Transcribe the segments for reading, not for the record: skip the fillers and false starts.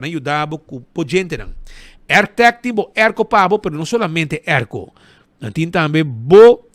Nan yuda bo ku bo djentenan. Airtech tin bo airco pa bo, pero no solamente airco. Nan tin tambe bo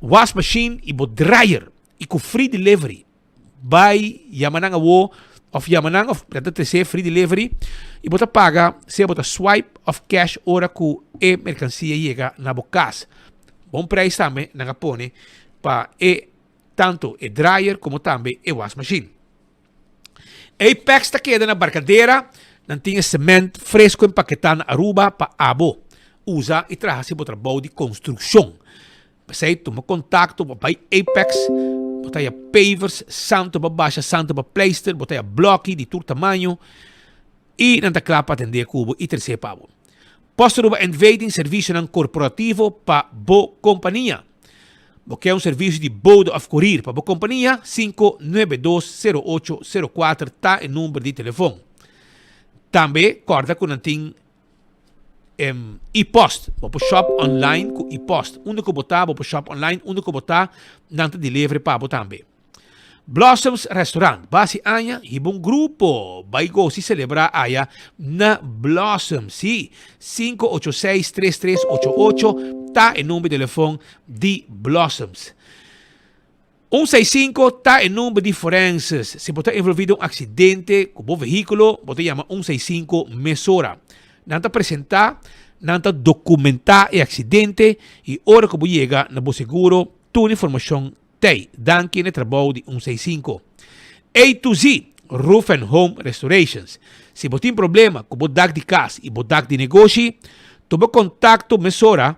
wash machine i bo dryer i ku free delivery. Bai yama nan awo of yama nan of nan ta trese free delivery i bo ta paga sea bo ta swipe of cash ora ku e merkansia yega na bo kas. Bon prijs tambe nan a pone pa e tanto e dryer komo tambe e wash machine. Apex ta keda na Barcadera, nan tin e cement fresco empaketá na Aruba pa abo usa i traha si bo trabou di konstrukshon. P'esei tuma kontakto pa bai Apex, bo ta haya pavers, santo pa basha, santo pa pleister, bo ta haya bloki di tur tamaño i nan ta kla pa atendé ku bo i tresé pa bo. Post Aruba NV tin servisionan korporativo pa bo kompania. Bo ke un servisio di bode òf korir pa bo kompania? 592 08 04 ta e number di telefon. Tambe kòrda ku nan tin e-post. Bo por shop online ku e-post. Unda ku bo ta, bo por shop online. Unda ku bo ta, nan ta delivery pa bo tambe. Blossoms Restaurant, basi aña hiba un grupo bai gosi celebra aya na Blossom. Sí, 586-3388 ta e number di telefon di Blossoms. 165 ta e number di forenses. Si bo ta envolvi den un accidente cu bo vehiculo, bo ta yama 165 mesora. Nan ta presenta, nan ta documenta e accidente y ora cu bo yega na bo seguro, tur informacion Tei, danki na e trabou di un sei sinku. A to Z, Roof and Home Restorations. Si bo tin problema ku bo dak di kas i bo dak di negoshi, tuma kontakto mesora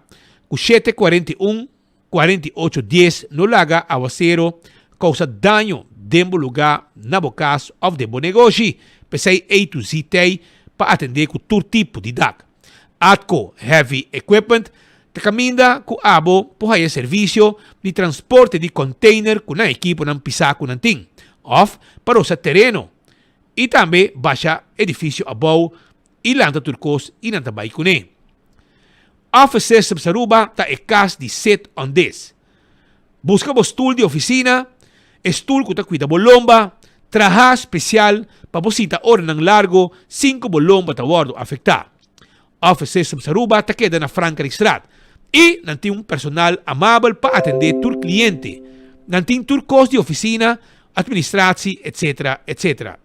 ku 741 48 dies. No laga awasero kousa daño den bo lugá, na bo kas òf den bo negoshi. P'esei A to Z tei pa atendé ku tur tipo di dak. Atco Heavy Equipment Ta kaminda ku abo por haya servisio di transporte di container ku nan ekiponan pisá ku nan tin, òf pa rosa tereno i tambe basha edifisio abou i lanta tur kos i nan ta bai kuné. Office Systems Aruba ta e kas di Sit on This. Buska bo stul di ofisina, e stul ku ta kuida bo lomba, trahá spesial pa bo sinta oranan largo sin ku bo lomba ta wòrdu afektá. Office Systems Aruba ta keda na Frankrijkstraat y nan tin un personal amabel pa atende tur cliente. Nan tin tur cos di oficina, administratie, etc. Etc.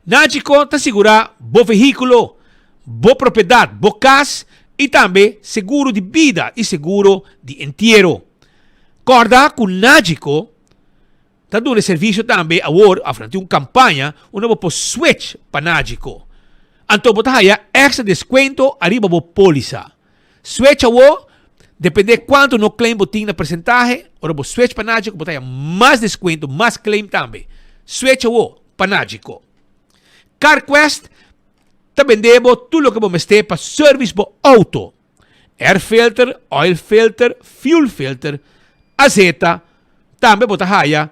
Nagico ta sigura bo vehiculo, bo propiedad, bo cas y tambe seguro di bida y seguro di entiero. Corda cu Nagico Ta duna e servisio tambe awor of nan tin un kampaña unda bo por switch pa Nagico. Anto bo ta haya extra deskuento ariba bo polisa. Switch awor, depende kuantu no claim bo tin na presentahe, ora bo switch pa Nagico bo ta haya mas deskuento, mas claim tambe. Switch awor pa Nagico. CarQuest ta bende bo tur loke bo mester pa service bo auto. Air filter, oil filter, fuel filter, azeta, tambe bo ta haya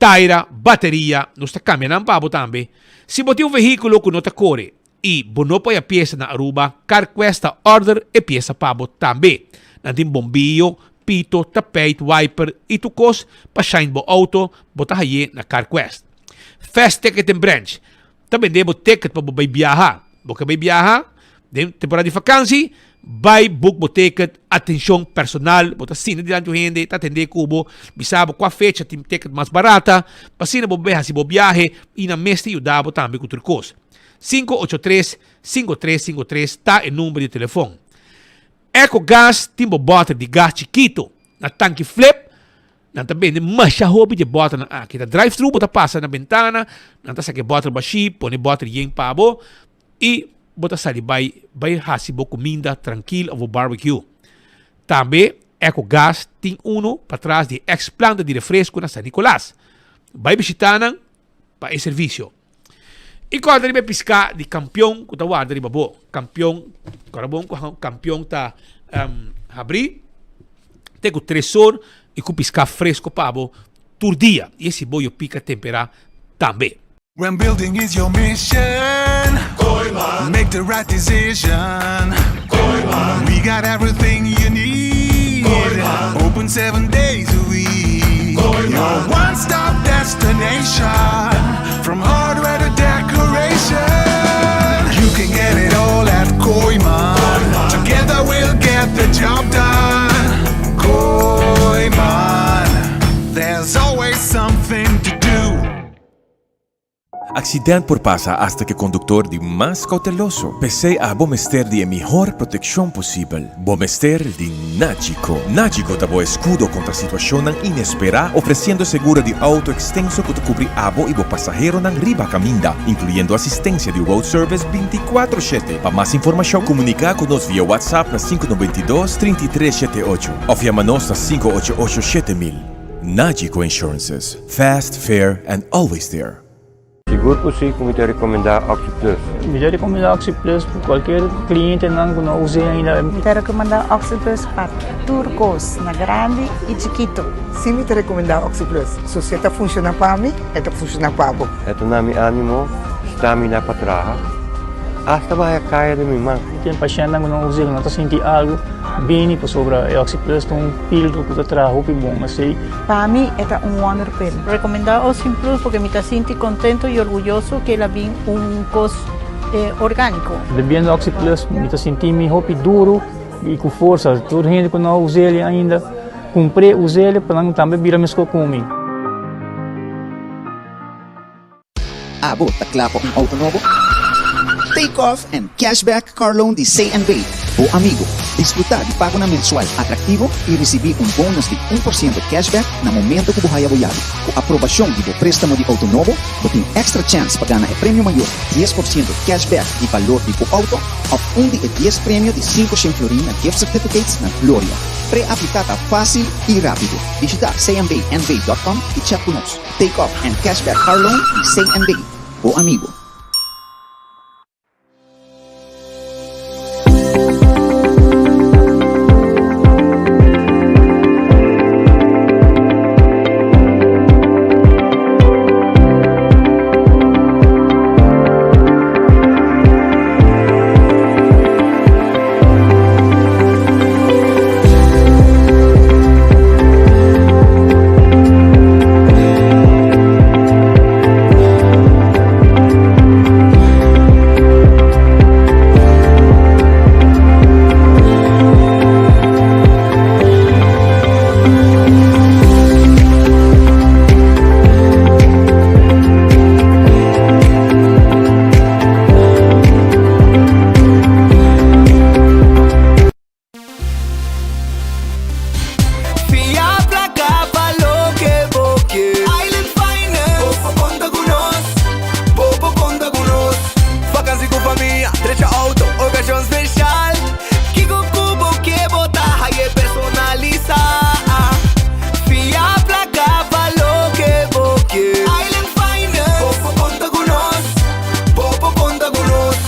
taira, bateria, nos ta cambia nan pa bo tambe. Si bo tin un vehiculo cu no ta core y bo no por haya pieza na Aruba, CarQuest ta order e pieza pa bo tambe. Nan tin bombillo, pito, tapijt, wiper y tur cos pa shine bo auto, bo ta haye na CarQuest. Fast Ticket and Branch ta bende bo ticket pa bo bay biaha. Bo ke bay biaha den temporada di vakansi, bay book bo ticket, atencion personal, bo ta sinta dilanti un hende ta atende ku bo, bisa bo kua fecha tin ticket mas barata, pa asina bo bay hasi bo biahe y nan mes ta yuda bo tambe ku tur kos. 583 5353 ta e number di telefon. Ecogas tin bo boter di gas chikito na tanki flip. Nan ta bende masha hopi di e bòternan aki. Ta drive thru, bo ta pasa na bentana, nan ta saka e bòter bashí, pone e bòter yen pa bo i bo ta sali bai bai hasi bo kuminda trankil òf bo barbecue. Tambe Ecogas tin unu patras di e ex planta di refresco na San Nicolas. Bai bishitá nan pa e servisio. I kòrda riba e piská di kampion ku ta warda riba bo. Kampion, kòrda bon ku kampion ta habrí te ku tres or i ku piská fresko pa bo tur dia. I esi bo yo pika temperá tambe. When building is your mission, Kooyman, make the right decision, Kooyman, we got everything you need, Kooyman, open 7 days a week, Kooyman, your one stop destination, from hardware to decoration. Accident por pasa hasta cu e conductor di mas cauteloso. P'esey abo mester di e mihor proteccion posibel. Bo mester di Nagico. Nagico ta bo escudo contra situacionnan inespera, ofreciendo seguro di auto extenso cu ta cubri abo y bo pasaheronan riba caminda, incluyendo asistencia di road service binticuatro shete. Pa mas informacion, comunica cu nos via WhatsApp na sinku 92 33 shete ocho of yama nos na sinku ocho ocho 7000. Nagico Insurances, fast, fair and always there. Sigur ku si ku mi ta rekomendá OxyPlus. Mi ta rekomendá OxyPlus pa kualkier klientenan ku no us'é ainda. Mi ta rekomendá OxyPlus pa tur kos, na grandi i chikitu. Si mi ta rekomendá OxyPlus. So si e ta funshoná pa mi, e ta funshoná pa bo. E ta na mi ánimo, stamina pa traha, asta baha e kaya den mi man. Tin pashèntnan ku no us'é, ku no ta sinti algu, bini pasobra e OxyPlus ta un pildo ku ta traha hopi bon. Esei. Pa mi e ta un wonder pill. Recomenda Ocean Plus porque mi ta sinti contento y orguyoso que el a bin un cos organico. Bebiendo Oxy Plus mi ta sinti mi hopi duro y cu forsa. Tur hende cu no a us'el ainda cumpr'e us'el pa nan tambe bira mesco cu mi. Abo ta kla pa un auto nobo? Take off and cashback car loan di CNB, bo amigo. Disfruta di pagonan mensual atractivo y ricibi un bonus di un por ciento cashback na momento cu bo haya bo yabi. Cu aprobacion di bo prestamo di auto nobo, bo tin extra chance pa gana e premio mayor, dies por ciento cashback di balor di bo auto of un di e dies premio di 500 florin na gift certificates na Gloria. Pre-aplica ta facil y rapido. Bishita cnbnv.com y chat cu nos. Take off and cashback car loan di CNB, bo amigo. Fia placa pa loke bo ke. Island Finance. Bo por conta cu nos. Bo por conta cu nos. Vakantie cu famia, drecha auto, ocasion special. Kico cu bo ke bo ta haye personalisa. Fia placa pa loke bo ke. Island Finance. Bo por conta cu nos. Bo por conta cu nos.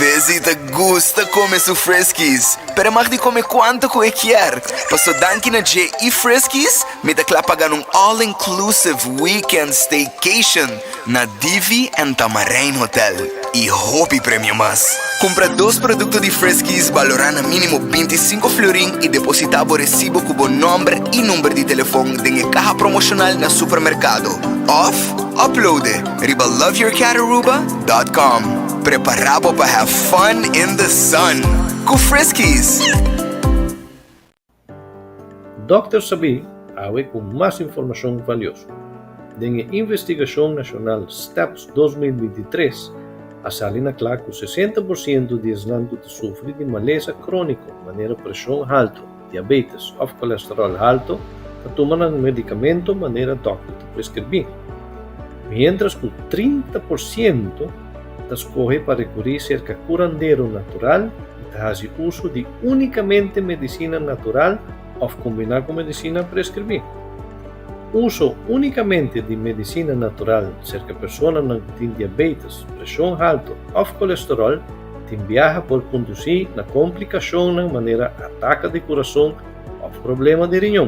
Fizzy ta gusta come su Friskies, pero e mag di come cuanto cu e kier. Paso danki na dje y Friskies, mi ta cla pa gana un all inclusive weekend staycation na Divi and Tamarijn Hotel y hopi premio mas. Cumpra dos producto di Friskies balora na minimo 25 florin y deposita bo recibo cu bo nomber y number di telefon den e caha promocional na supermercado of upload e riba loveyourcataruba.com. Prepara bo pa have fun in the sun cu Friskies! Dòkter Sabí awe ku mas informashon valioso. Den e investigashon nashonal Steps 2023 a sali na kla ku 60 por siento di esnan ku ta sufri di malesa króniko manera preshon haltu, diabetes òf kolesteròl haltu ta tuma nan medikamento manera dòkter ta preskribí, miéntras ku 30 por siento ta skohe pa rekurí serka kurandero natural i ta hasi uso di únikamente medisina natural òf kombiná ku medisina preskribí. Uso únikamente di medisina natural serka personanan ku tin diabetes, preshon haltu òf kolesteròl Tin biaha por kondusí na komplikashonnan manera ataka di kurason òf problema di riñon.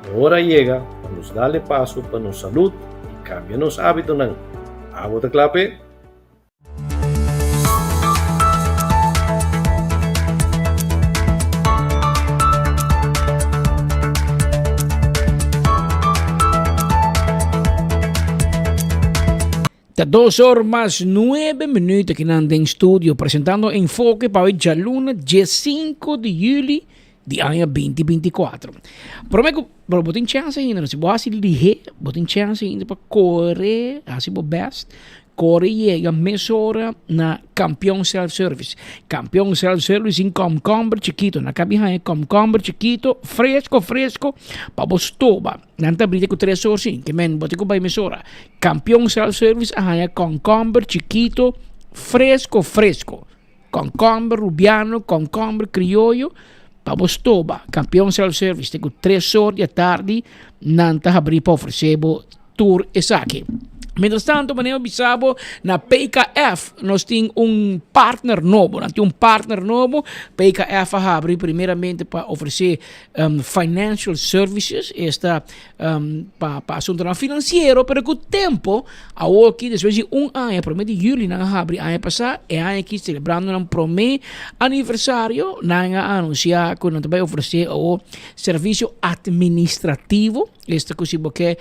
E ora a yega pa nos dal e paso pa nos salud i kambia nos ábitonan. Abo ta kla p'e? Ta dos or mas nuebe minuut aki nan den studio presentando Enfoke pa hoy djaluna 15 di juli. Di aña 2024. Prome ku pero bo tin chance ainda, si bo hasi lihé, bo tin chance ainda pa kore, hasi bo best, kore yega mesora na Kampion Self Service. Kampion Self Service sin komkomber chikito. Na kabi haña komkomber chikito, fresco fresco, pa bo stoba. Nan ta brinda ku tres or sin, ke men bo tin ku bai mesora. Kampion Self Service a haña komkomber chikito, fresco fresco. Kònkòmber rubiano, kònkòmber krioyo, pa bo stoba. Kampion Self Service te ku tres or di atardi nan ta habrí pa ofresé bo tur esaki. Mientras tanto, manera mi bisa bo, na PKF nos tin un partner nobo. Nan tin un partner nobo. PKF a habri primeramente pa ofresé financial services, esta pa pa asuntonan finansiero, pero ku tempo awoki despues di un aña, prome di juli nan a habri aña pasá, e aña aki selebrando nan prome aniversario, nan a anunsiá ku nan ta bai ofresé awo servisio atministrativo, esta ku si bo ke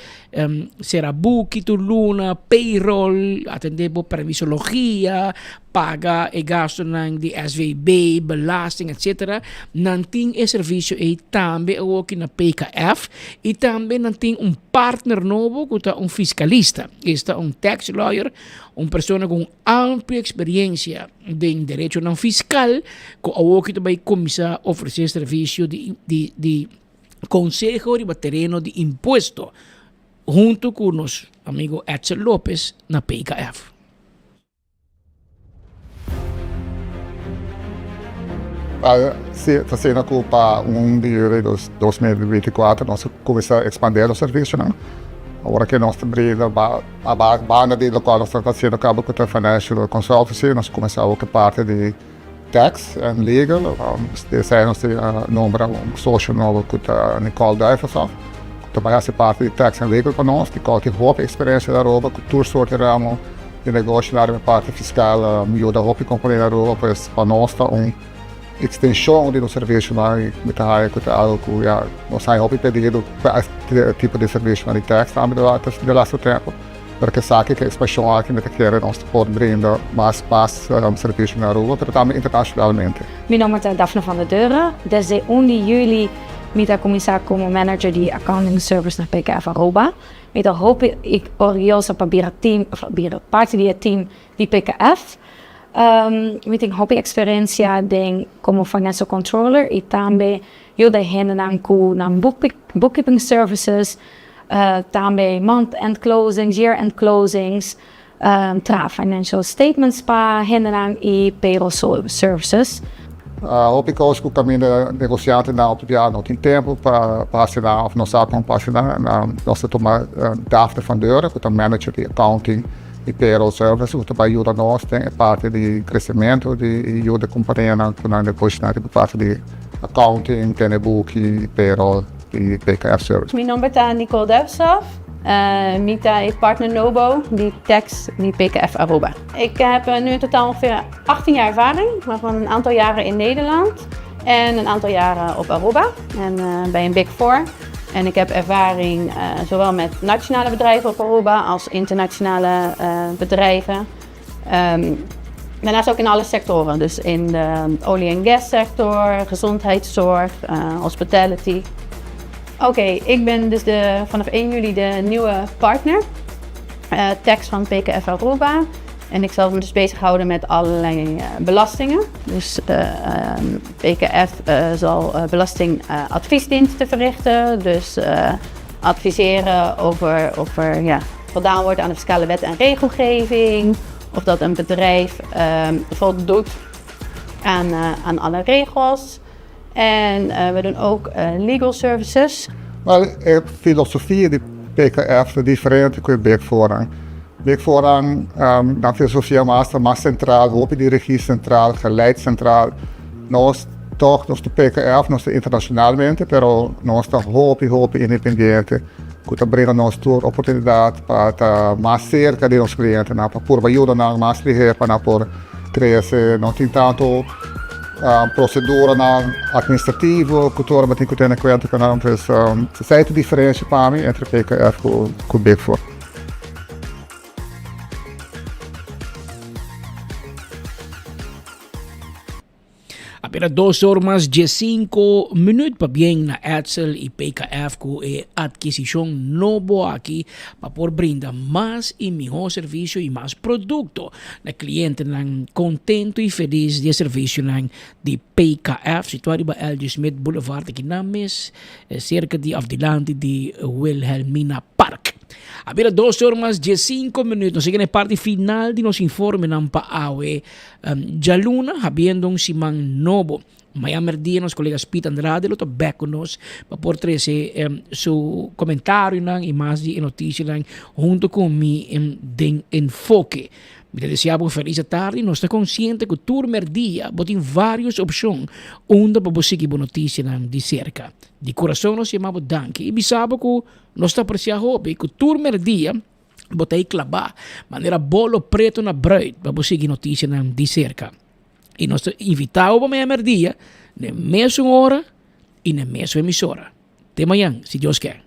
sera buki tur luna, payroll, atendé bo permisologia, paga e gastunan di SVB, belasting etc. Nan tin e servisio ei tambe awoki na PKF i tambe nan tin un partner nobo ku ta un fiskalista. Esta un tax lawyer, un persona ku un amplio eksperensia den derechonan fiskal ku awoki ta bai kuminsá ofresé servisio di di di konseho riba tereno di impuesto huntu ku nos amigo Edsel Lopez na PKF. Ta asina ku pa un di juli 2024 nos a kuminsá ekspandé nos servisionan. Awor ke nos ta brinda banda di lokual nos ta hasiendo kaba ku ta financial consultancy nos a kuminsá awor ku parti di tax en legal. Esei nos a nombra un sosio nobo ku ta Nicole Duivenhof ku ta bai hasi parti di tax en legal pa nos. Nicole tin hopi eksperensia na Aruba ku tur sorti ramo. Di negoshi na riba parti fiskal yuda hopi kompania na Aruba pues pa nos ta un ekstenshon di nos servisionan i mi ta haya ku ta algu ku ya nos haya hopi pedido pa e tipo di servisionan di tax tambe durante di lastu tempu pero ku esaki ku e ekspanshon aki mi ta kere nos por brinda mas mas servisio na Aruba pero tambe internashonalmente. Mi nomber ta Daphne van der Deuren. Desde un di juli mi ta kuminsá komo manager di accounting service na PKF Aruba. Mi ta hopi orguyoso pa bira team, of bira parti di e team di PKF. Mi tin hopi experiencia den como financial controller y tambe yuda hendenan cu nan bookkeeping services, tambe month end closings, year end closings, Traha financial statements pa hendenan y payroll services. Hopi kos ku kaminda negosiantenan hopi bia no tin tempu pa hasi nan òf no sa kon pa hasi nan. Nos ta tuma Daphne van Deuren ku ta manager di accounting y payroll services ku ta bai yuda nos den e parti di kresementu di yuda kompanianan ku nan negoshinan riba parti di accounting, tene buki, payroll y PKF services. Mi nomber ta Nicole Duifshof. Mi ta e partner nobo di tax di PKF Aruba. Ik heb nu in totaal ongeveer 18 jaar ervaring, waarvan een aantal jaren in Nederland en een aantal jaren op Aruba en bij een Big Four. En ik heb ervaring zowel met nationale bedrijven op Aruba als internationale bedrijven. Um, daarnaast ook in alle sectoren, dus in de olie- en gassector, gezondheidszorg, hospitality. Oké, ik ben dus de, vanaf 1 juli de nieuwe partner, tax van PKF Aruba. En ik zal me dus bezighouden met allerlei belastingen. Dus PKF zal belastingadviesdiensten verrichten. Dus adviseren over of er ja, voldaan wordt aan de fiscale wet en regelgeving. Of dat een bedrijf voldoet aan, aan alle regels. En we doen ook legal services. Wel, e filosofia di PKF ta diferente ku e Big Fournan. Big Fournan, nan filosofia mas ta mas sentral, hopi di regie sentral, geleid sentral. Nos tòg, nos ta PKF, nos ta internashonalmente, pero nos ta hopi, hopi independiente, ku ta brinda nos tur oportunidat pa ta mas serka di nos klientenan, pa purba yuda nan mas lihé pa nan por Trese no tin tantu proseduranan administrativo ku tur bo tin ku tene kuenta ku nan. Pues esei ta diferensia pa mi entre PKF ku Big Four. Apera dos or mas diescinco minuut pabien na Edsel y PKF cu e adquisicion nobo aki pa por brinda mas y miho servicio y mas producto na clientenan contento y feliz di e servicionan di PKF situa riba LG Smith Boulevard aki nan mes cerca di of dilanti di Wilhelmina Park. A bira dos or mas diescinco minuut nos yega na e parti final di nos informenan pa awe. Djaluna, habiendo un siman nobo. Mañan merdia nos kolega Speed Andrade lo ta bek ku nos pa por trese su komentarionan i mas di e notisianan hunto ku mi den Enfoke. Mi ta desea bo un felis atardi. Nos ta konsiente ku tur merdia bo tin varios opshon unda pa bo sigui bo notisianan di serka. Di kurason nos yama bo danki i bisa bo ku nos ta apresiá hopi ku tur merdia Bo ta ei klabá manera bolo preto na bruid pa bo sigui notisianan di serka. I nos ta invitá bo pa mañana merdia n'e mesun ora i n'e mesun emisora. Te mañan, si Dios ke.